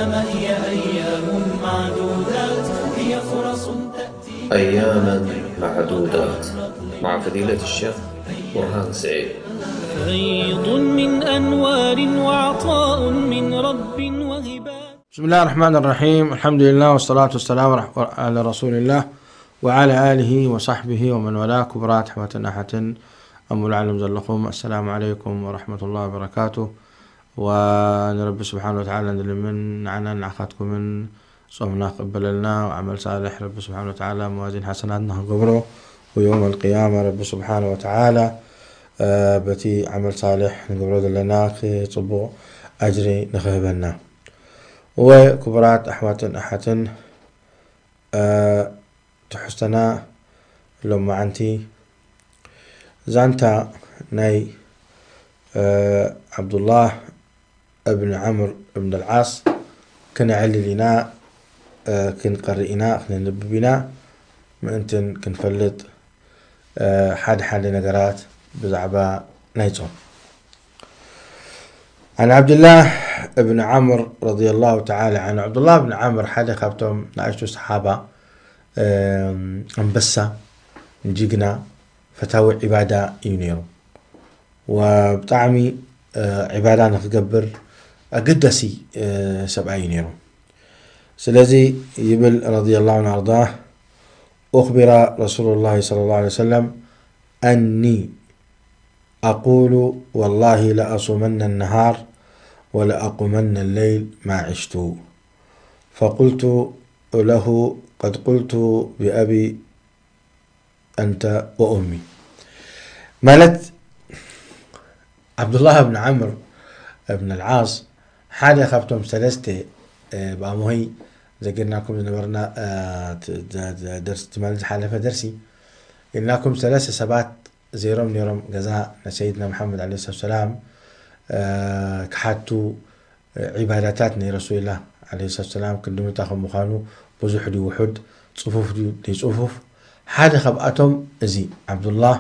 هي أيام معدودات، هي فرص تأتي. أياما معدودات مع فضيلة الشيخ برهان سعيد. فيض من أنوار وعطاء من رب وهبات. بسم الله الرحمن الرحيم. الحمد لله والصلاة والسلام رح-، على رسول الله وعلى آله وصحبه ومن والاه. ክቡራት ኣሕዋትን ኣሓትን ኣብ ሙሉእ ዓለም ዘለኹም፣ ኣሰላሙ ዓለይኩም ወረሕመቱላሂ ወበረካቱ። ወንረቢ ስብሓን ወተዓላ ንልምን፣ ንዓናን ንዓኻትኩምን ጾምና ክቕበለልና፣ ዓመል ሳልሕ ረቢ ስብሓን ወተዓላ መዋዚን ሓሰናትና ክገብሮ፣ ወየውም ኣልቅያማ ረቢ ስብሓን ወተዓላ፣ እ፣ በቲ ዓመል ሳልሕ ንገብሮ ዘለና ክጽቡቕ ኣጅሪ ንኽህበና። እወ፣ ክቡራት ኣሕዋትን ኣሓትን፣ እ፣ ትሕዝቶና ሎማዓንቲ ዛንታ ናይ፣ እ፣ ዓብዱላህ እብን ዓምር እብን ኣልዓስ ክነዕልል ኢና፣ እ፣ ክንቀርእ ኢና፣ ክነንብብ ኢና፣ ምእንትን ክንፈልጥ፣ እ፣ ሓደ ሓደ ነገራት ብዛዕባ ናይ ጾም። عن عبد الله بن عمرو رضي الله تعالى عنه. ዓብዱላህ ብን ዓምር ሓደ ካብቶም ንኣሽቱ ሰሓባ፣ እም፣ ኣንበሳ፣ ጅግና፣ ፈታዊ ዒባዳ እዩ ነይሩ። ወብጣዕሚ፣ እ፣ ዒባዳ ንክገብር ኣገዳሲ፣ እ፣ ሰብኣይ እዩ ነይሩ። ስለዚ ይብል ረዲየላሁ ዐንሁ ወኣርዳህ፣ أخبر رسول الله صلى الله عليه وسلم أني أقول والله لأصومن النهار ولأقومن الليل ما عشت. فقلت له قد قلت بأبي أنت وأمي. ማለት ዓብዱላህ ብን ዓምር ብን ኣልዓስ ሓደ ካብቶም ሰለስተ፣ እ፣ ብኣሞሆይ ዘገድናኩም ዝነበርና፣ እ፣ ት-፣ ደ-፣ ደ-፣ ደርሲ ትማሊ ዝሓለፈ ደርሲ ኢልናኩም ሰለስተ ሰባት ዘይሮም ነይሮም ገዛ ንሰይድና መሓመድ ዓለይሂ ሰላቱ ሰላም፣ እ፣ ክሓቱ፣ እ፣ ዒባዳታት ናይ ረሱልላህ ዓለይሂ ሰላቱ ሰላም ክንዲ ምንታይ ከም ምዃኑ፣ ብዙሕ ድዩ ውሑድ፣ ጽፉፍ ድዩ ዘይጽፉፍ፣ ሓደ ካብኣቶም እዚ ዓብዱላህ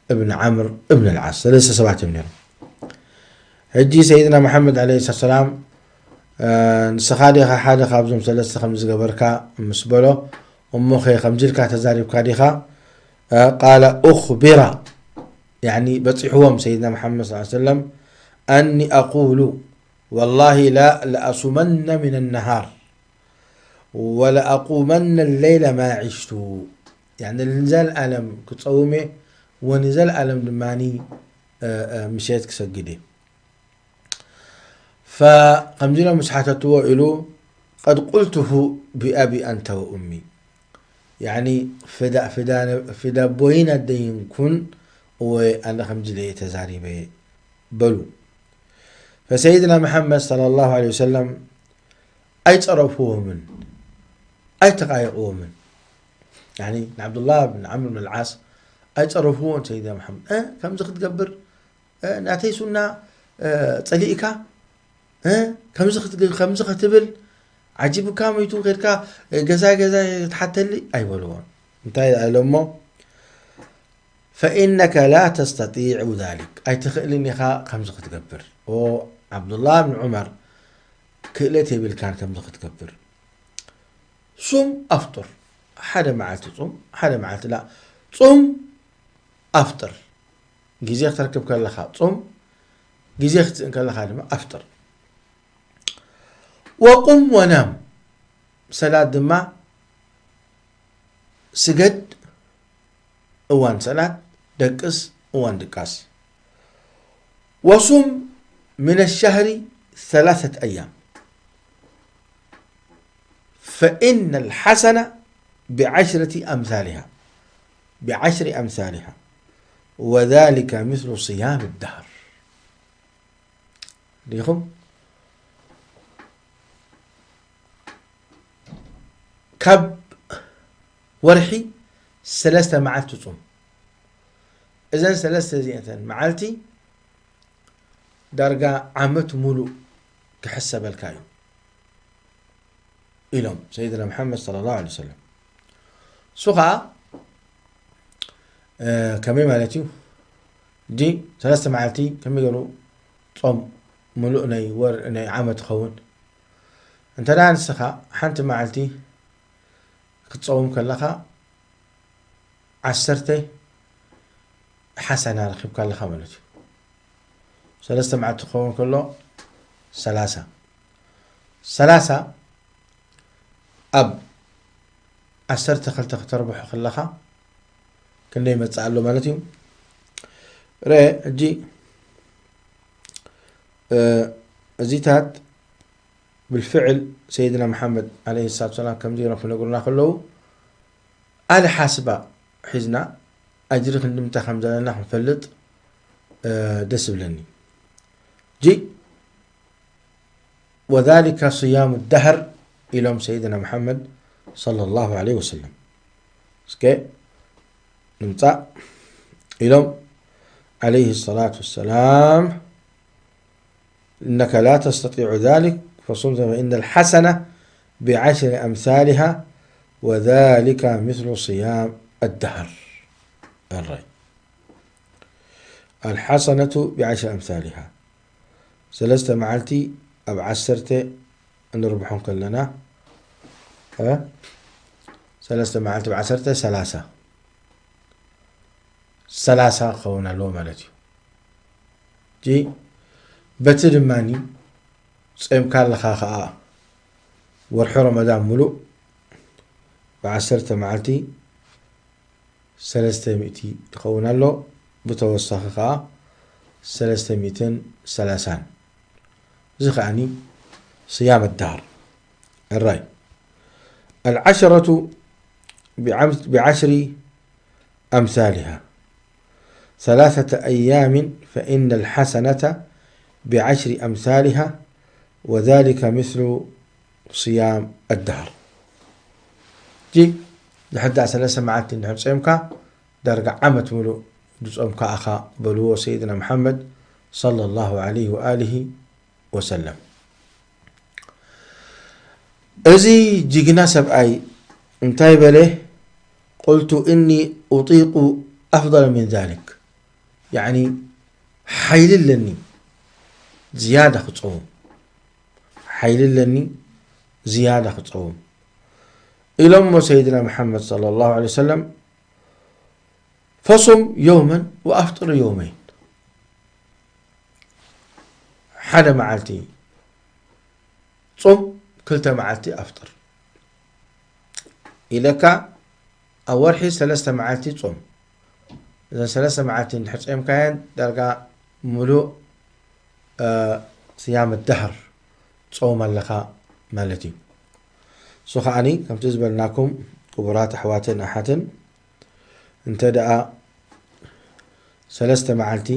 እብን ዓምር እብን ኣልዓስ ሰለስተ ሰባት እዮም ነይሮም። ሕጂ ሰይድና መሓመድ ዓለይሂ ሰላቱ ሰላም፣ እ፣ ንስኻ ዲኻ ሓደ ካብዞም ሰለስተ ከምዚ ዝገበርካ ምስ በሎ፣ እሞኸ ከምዚ ኢልካ ተዛሪብካ ዲኻ? እ፣ ቃለ ኡኽቢራ፣ ያኒ በጺሕዎም ሰይድና መሓመድ ሰለላሁ ዐለይሂ ወሰለም፣ ኣኒ ኣቁሉ ወላሂ ላ ለኣሱመነ ሚነ ነሃር ወለኣቁመነ ለይለ ማ ዒሽቱ፣ ያኒ ንዘልኣለም ክጸውም እየ ወንዘልኣለም ድማ፣ እ፣ እ፣ ምሸት ክሰግድ እየ። ፈ-፣ ከምዚ ኢሎም ምስ ሓተትዎ ኢሉ፣ ቀድ ቁልቱሁ ቢኣቢ ኣንተ ወኡሚ፣ ያኒ ፍዳ፣ ፍዳ፣ ፍዳ ኣቦይን ኣደይን ኩን፣ እወ ኣነ ከምዚ ኢለ እየ ተዛሪበ በሉ። ፈሰይድና መሓመድ ሰለላሁ ዐለይሂ ወሰለም ኣይጸረፍዎምን፣ ኣይተቓየቕዎምን። ያኒ ንዓብዱላህ ብን ዓምር ብን ኣልዓስ ኣይጸረፍዎን። ሰይድና መሓመድ፣ "እ፣ ከምዚ ክትገብር፣ እ፣ ናተይ ሱና፣ እ፣ ጸሊእካ፣ እ፣ ከምዚ ክትግ-፣ ከምዚ ክትብል፣ ዓጂብካ መይቱ፣ ኬድካ፣ እ፣ ገዛ ገዛ ትሓተሊ?" ኣይበልዎን። እንታይ ኢሎሞ? ፈኢነከ ላ ተስተጢዑ ዛሊክ፣ ኣይትኽእልን ኢኻ ከምዚ ክትገብር። ኦ ዓብዱላህ ብን ዑመር፣ ክእለት የብልካን ከምዚ ክትገብር። ሱም ኣፍጥር፣ ሓደ መዓልቲ ጹም፣ ሓደ መዓልቲ ላ፣ ጹም ኣፍጥር። ግዜ ክትረክብ ከለኻ ጹም፣ ግዜ ክትስእን ከለኻ ድማ ኣፍጥር። ወቁም ወናም፣ ሰላት ድማ ስገድ፣ እዋን ሰላት፣ ደቅስ፣ እዋን ድቃስ። ወሱም ሚነ ሸህሪ ሰላሰተ ኣያም ፈኢነ ልሐሰነ ቢዐሽረቲ ኣምሳሊሃ፣ ቢዐሽሪ ኣምሳሊሃ ወዛሊከ ምስሉ ስያም ደህር። ዲኹም? ካብ ወርሒ ሰለስተ መዓልቲ ጹም። እዘን ሰለስተ እዚአተን መዓልቲ ዳርጋ ዓመት ሙሉእ ክሕሰበልካ እዩ ኢሎም ሰይድና መሓመድ ሰለላሁ ዐለይሂ ወሰለም። እሱ ኸዓ፣ እ፣ ከመይ ማለት እዩ? ሕጂ ሰለስተ መዓልቲ ከመይ ገይሩ ጾም ሙሉእ ናይ ወር፣ ናይ ዓመት ይኸውን? እንተ ደኣ ንስኻ ሓንቲ መዓልቲ ክትጸውም ከለኻ ዓሰርተ ሓሰና ረኺብካ ኣለኻ ማለት እዩ። ሰለስተ መዓልቲ ክኸውን ከሎ ሰላሳ፣ ሰላሳ ኣብ ዓሰርተ ክልተ ክተርብሖ ከለኻ ክንደይ ይመጽእ ኣሎ ማለት እዩ። ርአ ሕጂ እዚታት ብልፍዕል ሰይድና መሓመድ ዓለይሂ ሰላቱ ሰላም ከምዚ ኢሎም ክነግሩና ከለዉ ኣለ ሓስባ ሒዝና ኣጅሪ ክንድምታ ከም ዘለና ክንፈልጥ ደስ ይብለኒ። ጂ وذلك صيام الدهر ኢሎም ሰይድና መሓመድ ሰለላሁ ዓለይሂ ወሰለም። እስከ ንምጻእ ኢሎም ዓለይሂ ሰላቱ ወሰላም إنك لا تستطيع ذلك فصم فإن الحسنة بعشر أمثالها وذلك مثل صيام الدهر. الرأي الحسنة بعشر أمثالها ሰለስተ መዓልቲ ኣብ ዓሰርተ እንርብሖም ከለና ሰለስተ መዓልቲ ኣብ ዓሰርተ ሰላሳ ሰላሳ ክኸውን ኣለዎ ማለት እዩ። ጂ በቲ ድማኒ ጾምካ ኣለኻ ኸኣ ወርሒ ረመዳን ሙሉእ ብዓሰርተ መዓልቲ ሰለስተ ሚእቲ ትኸውን ኣሎ። ብተወሳኺ ኸኣ ሰለስተ ሚእትን ሰላሳን እዚ ኸኣኒ صيام الدهر الرأي العشرة بعشر أمثالها ثلاثة أيام فإن الحسنة بعشر أمثالها وذلك مثل صيام الدهر ጂ ድሕዳ ሰለስተ መዓልቲ እንድሕር ጾምካ ዳርጋ ዓመት ሙሉእ ድጾምካ ኣኻ በልዎ ሰይድና መሓመድ ሰለላሁ ዓለይሂ ወኣሊሂ ወሰለም። እዚ ጅግና ሰብኣይ እንታይ በለ? قلت إني أطيق أفضل من ذلك ያዕኒ ሓይሊ ኣለኒ ዝያዳ ክጸውም ሓይሊ ኣለኒ ዝያዳ ክጸውም ኢሎሞ ሰይድና መሓመድ ሰለላሁ ዓለይሂ ወሰለም فصم يوما وأفطر يومين ሓደ መዓልቲ ጾም ክልተ መዓልቲ ኣፍጥር ኢለካ ኣብ ወርሒ ሰለስተ መዓልቲ ጾም እዘን ሰለስተ መዓልቲ እንድሕር ጾምካየን ዳርጋ ሙሉእ ስያም ዳህር ጾም ኣለኻ ማለት እዩ። እሱ ከዓኒ ከምቲ ዝበልናኩም ክቡራት ኣሕዋትን ኣሓትን እንተ ደኣ ሰለስተ መዓልቲ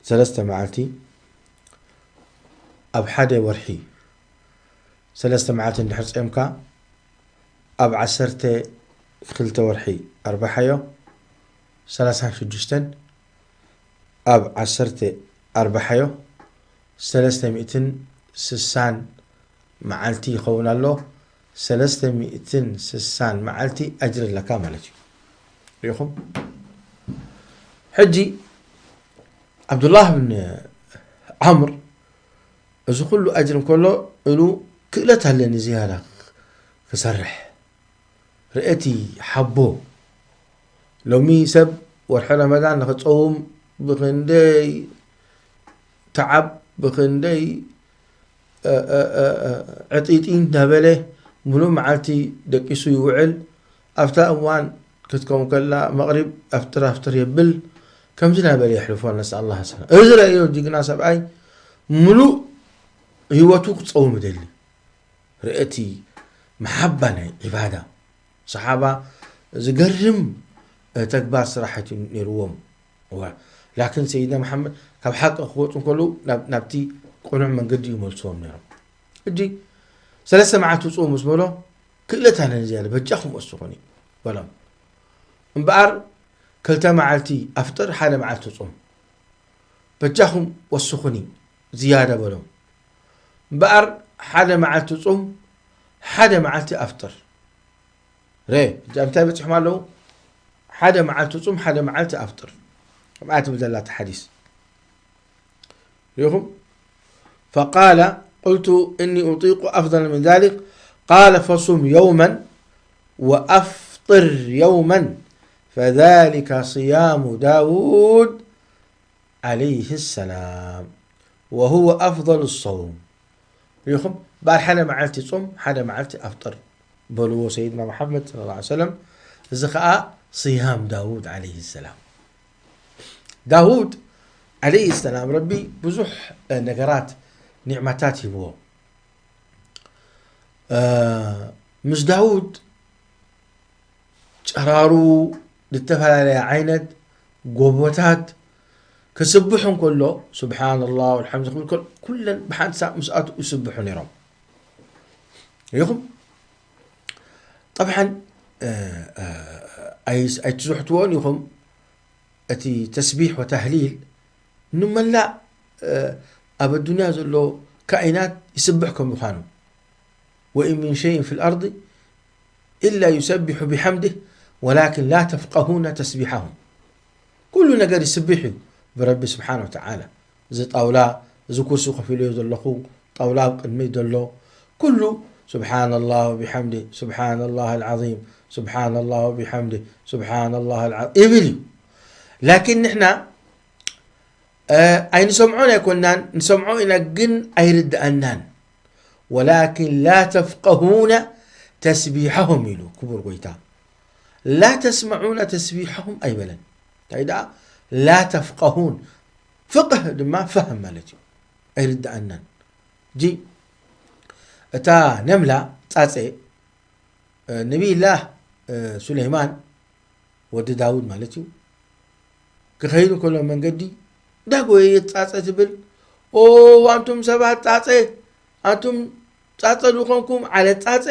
ሰለስተ መዓልቲ ኣብ ሓደ ወርሒ ሰለስተ መዓልቲ እንድሕር ጾምካ ኣብ ዓሰርተ ክልተ ወርሒ ኣርባሓዮ ሰላሳን ሽዱሽተን ኣብ ዓሰርተ ኣርባሓዮ ሰለስተ ሚእትን ስሳን መዓልቲ ይኸውን ኣሎ። ሰለስተ ሚእትን ስሳን መዓልቲ ኣጅሪ ኣለካ ማለት እዩ። ሪኢኹም? ሕጂ ዓብዱላህ ብን ዓምር እዚ ኩሉ ኣጅሪ እንከሎ እሉ ክእለት ኣለኒ ዝያዳ ክሰርሕ ርእቲ ሓቦ ሎሚ ሰብ ወርሒ ረመዳን ንኽጸውም ብኽንደይ ተዓብ ብኽንደይ ዕጢጢ እናበለ ሙሉእ መዓልቲ ደቂሱ ይውዕል። ኣብታ እዋን ክትከውን ከላ መቕሪብ ኣፍጥር ኣፍጥር የብል። ከምዚ እናበለ የሕልፎ ነስኣል ኣላህ ሰላም። እዚ ረእዮ ጅግና ሰብኣይ ሙሉእ ህይወቱ ክጸውም ይደሊ። ርእቲ መሓባ ናይ ዒባዳ ሰሓባ ዝገርም ተግባር ስራሕት እዩ ነይርዎም። ላኪን ሰይድና መሓመድ ካብ ሓቂ ክወፁ እንከለዉ ናብቲ ቅኑዕ መንገዲ እዩ መልስዎም ነይሮም። ሕጂ ሰለስተ መዓልቲ ውፅኡ ምስ በሎ ክእለት ኣለኒ ዝያለ በጃኹም ወስኹኒ በሎም። እምበኣር ክልተ መዓልቲ ኣፍጥር ሓደ መዓልቲ ፁም በጃኹም ወስኹኒ ዝያደ በሎም። እምበኣር ሓደ መዓልቲ ፁም ሓደ መዓልቲ ኣፍጥር ረ እንታይ በፂሖም ኣለዉ? ሓደ መዓልቲ ፁም ሓደ መዓልቲ ኣፍጥር ከምኣ ትብል ዘላታ ሓዲስ ሪኹም ፈቃለ قلت إني أطيق أفضل من ذلك، قال فصم يوما وأفطر يوما، فذلك صيام داود عليه السلام، وهو أفضل الصوم. ሪኹም በዓል ሓደ መዓልቲ ጾም ሓደ መዓልቲ ኣፍጥር በልዎ ሰይድና መሓመድ صلى الله عليه وسلم። እዚ ኸዓ صيام داود عليه السلام። ዳውድ عليه السلام ረቢ ብዙሕ ነገራት ኒዕማታት ሂብዎ። ምስ ዳውድ ጨራሩ ዝተፈላለየ ዓይነት ጎቦታት ክስብሑ እንከሎ ስብሓን ላህ ወልሓምድ ክብል ከሎ ኩለን ብሓንሳእ ምስኣቱ ይስብሑ ነይሮም። ሪኹም ጠብሓን ኣይትዝሕትዎን ኢኹም። እቲ ተስቢሕ ወተህሊል ንመላእ ኣብ ኣዱንያ ዘሎ ካኢናት ይስብሕ ከም ምዃኑ وإن من شيء في الأرض إلا يسبح بحمده ولكن لا تفقهون تسبيحهم። ኩሉ ነገር ይስብሕ እዩ ብረቢ ስብሓን ወተዓላ። እዚ ጣውላ እዚ ኩርሲ ኮፍ ኢለዮ ዘለኹ ጣውላ ኣብ ቅድመይ ዘሎ ኩሉ سبحان الله وبحمده سبحان الله العظيم سبحان الله وبحمده سبحان الله العظيم ይብል እዩ። ላኪን ንሕና ኣይንሰምዖን ኣይኮናን ንሰምዖ ኢና ግን ኣይርድኣናን። ولكن لا تفقهون تسبيحهم ኢሉ ክቡር ጎይታ። لا تسمعون تسبيحهم ኣይበለን። እንታይ ደኣ لا تفقهون ፍቅህ ድማ ፈህም ማለት እዩ። ኣይርድኣናን። ጂ እታ ነምላ ጻጸ ነቢይላህ ሱለይማን ወዲ ዳውድ ማለት እዩ ክኸይድ ከሎ መንገዲ ዳጎየ ጻጸ ትብል። ኦ ኣንቱም ሰባት ጻጸ ኣንቱም ጻጸ ዝኾንኩም ዓለት ጻጸ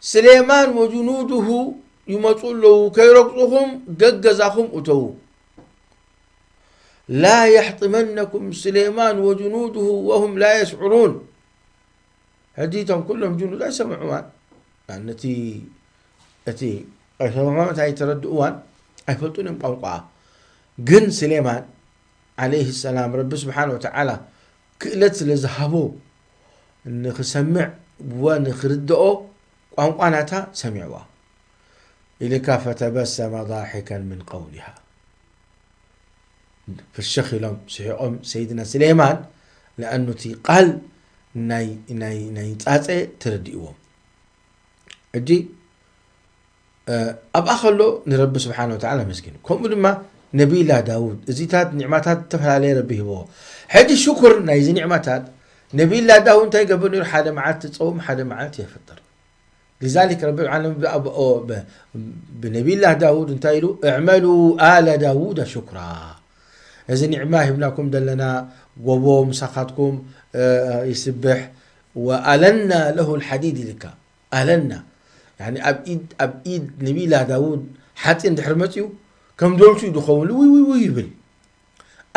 ስሌማን ወጅኑድሁ ይመፁ ኣለዉ ከይረግፁኹም ገገዛኹም እተዉ። لا يحطمنكم سليمان وجنوده وهم لا يشعرون። ሕጂ እቶም ኩሎም ጅኑድ ኣይሰምዕዋን ነቲ እቲ ኣይሰምዕዋን እንታይ ተረድእዋን ኣይፈልጡን እዮም ቋንቋ። ግን ስሌማን ዓለይህ ሰላም ረቢ ስብሓን ወተዓላ ክእለት ስለ ዝሃቦ ንክሰምዕ ወንክርድኦ ቋንቋ ናታ ሰሚዕዋ ኢልካ ፈተበሰመ ضاحكا من قولها ፍሽኽ ኢሎም ስሒቖም ሰይድና ስሌማን ለኣኑ እቲ ቃል ናይ ናይ ናይ ጻጸ ተረዲእዎም። ሕጂ ኣብኣ ከሎ ንረቢ ስብሓን ወተዓላ መስጊኑ ከምኡ ድማ ነቢላ ዳውድ እዚታት ኒዕማታት ዝተፈላለየ ረቢ ሂብዎ። ሕጂ ሽኩር ናይዚ ኒዕማታት ነቢላ ዳውድ እንታይ ገብር ነሩ ሓደ መዓልቲ ፀውም ሓደ መዓልቲ የፍጥር። لذلك ረቢ ዓለም ብነቢላህ ዳውድ እንታይ ኢሉ እዕመሉ ኣለ ዳውድ ሽኩራ። እዚ ኒዕማ ሂብናኩም ዘለና ጎቦ ምሳኻትኩም ይስብሕ ወኣለና ለሁ ልሓዲድ ኢልካ ኣለና ኣብ ኢድ ኣብ ኢድ ነቢላ ዳውድ ሓፂን ድሕር መፅኡ ከም ዶልቱ እዩ ዝኸውን ውይ ውይ ውይ ይብል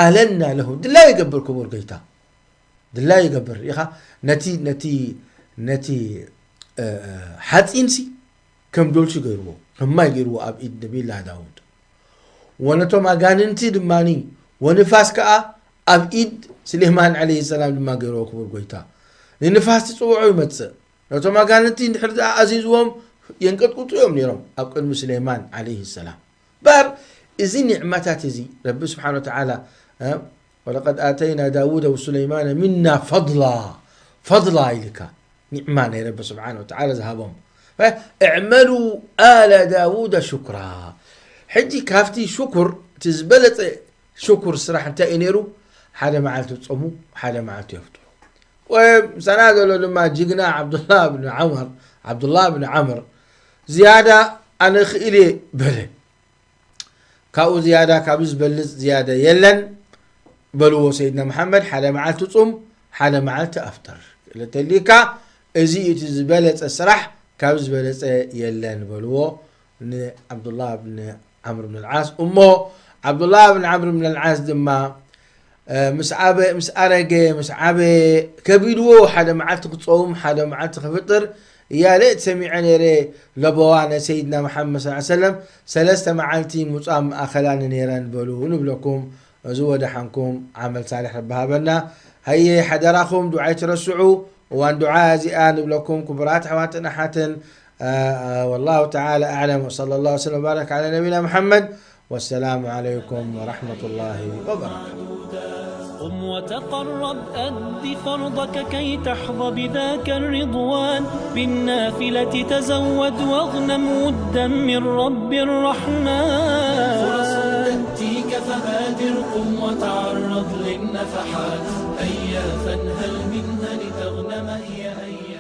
ኣለና ለሁ ድላ ይገብር ክቡር ገይታ ድላ ይገብር ኢኻ ነቲ ነቲ ነቲ ሓፂንሲ ከም ዶልቱ ገይርዎ ከም ማይ ገይርዎ ኣብ ኢድ ነቢላ ዳውድ ወነቶም ኣጋንንቲ ድማ ወንፋስ ከዓ ኣብ ኢድ ስሌማን ዓለይሂ ሰላም ድማ ገይርዎ ክቡር ጎይታ ንንፋስ ትፅውዖ ይመፅእ ነቶም ኣጋንንቲ እንድሕር ደኣ ኣዚዝዎም የንቀጥቅጡ እዮም ነይሮም ኣብ ቅድሚ ስሌማን ዓለይሂ ሰላም። እምበር እዚ ኒዕማታት እዚ ረቢ ስብሓን ወተዓላ ወለቀድ ኣተይና ዳውደ ወሱለይማነ ሚና ፈضላ ፈضላ ኢልካ ኒዕማ ናይ ረቢ ስብሓን ወተዓላ ዝሃቦም እዕመሉ ኣለ ዳውደ ሹክራ። ሕጂ ካብቲ ሽኩር እቲ ዝበለፀ ሽኩር ስራሕ እንታይ እዩ ነይሩ? ሓደ መዓልቲ ጾሙ ሓደ መዓልቲ የፍጥሩ። ወይ ምሳና ዘሎ ድማ ጅግና ዓብዱላ ብን ዓመር ዓብዱላ ብን ዓምር ዝያዳ ኣነ ክእል እየ በለ። ካብኡ ዝያዳ ካብዚ ዝበልፅ ዝያዳ የለን በልዎ ሰይድና መሓመድ ሓደ መዓልቲ ፁም ሓደ መዓልቲ ኣፍጥር ክእለተሊካ እዚ እቲ ዝበለፀ ስራሕ ካብ ዝበለፀ የለን በልዎ ንዓብዱላ ብን ዓምር ብን ልዓስ እሞ ዓብዱላህ ብን ዓምር ብን ኣልዓስ ድማ ምስ ዓበ ምስ ኣረገ ምስ ዓበ ከቢድዎ ሓደ መዓልቲ ክፀውም ሓደ መዓልቲ ክፍጥር እያለ እቲ ሰሚዐ ነይረ። ለበዋ ናይ ሰይድና መሓመድ ስ ሰለም ሰለስተ መዓልቲ ምፃም ኣኸላኒ ነይረን በሉ ንብለኩም። እዚ ወደሓንኩም ዓመል ሳልሕ ረቢ ሃበና። هيا حدراكم دعاء ترسعوا، وان دعاء زئان لكم كبرات حواتنا حتن. آه، آه، والله تعالى أعلم، وصلى الله وسلم وبارك على نبينا محمد، والسلام عليكم ورحمة الله وبركاته. قم وتقرب، أد فرضك كي تحظى بذاك الرضوان، بالنافلة تزود واغنم ودا من رب الرحمن. فرص تأتيك فبادر، قم وتعرض للنفحات، هيا فانهل منها لتغنم هي أيام.